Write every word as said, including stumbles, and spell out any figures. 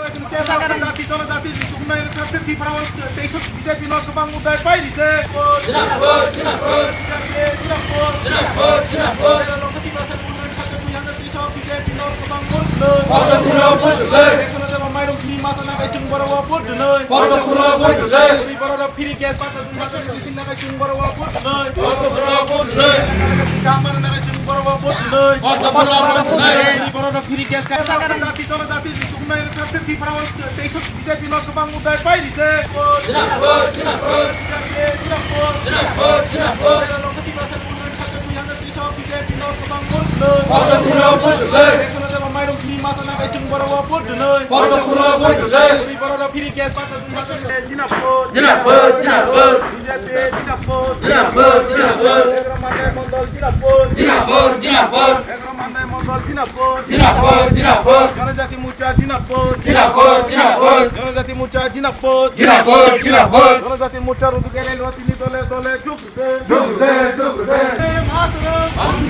Jati jonojati sugnai rwkha khe Tripura o teisok B J P no kwbang mudai pai rijak. Mairum free masa nagai chwng borok o vote rwnai. Borok o free gas pata nagai chwng borok o vote rwnai. Borok o free gas ka jati jonojati sugnai rwkha khe Tripura o teisok B J P no kwbang mudai pai rijak. Mairum free masa nagai chwng borok o vote rwnai. Free gas pata Dinapur, Dinapur. B J P Dinapur. Dinapur, Dinapur. Egaroh Mandai Mondol Dinapur. Dinapur, Dinapur. Egaroh Mandai Mondol Dinapur. Dinapur, Dinapur. Jonojati Morcha Dinapur. Dinapur, Dinapur. Jonojati Morcha Dinapur. Dinapur, Dinapur. Jonojati Morcha Rudu Gerel Watini Dole Dole Jug Rude. Jug Rude, Jug Rude. Vande Mataram.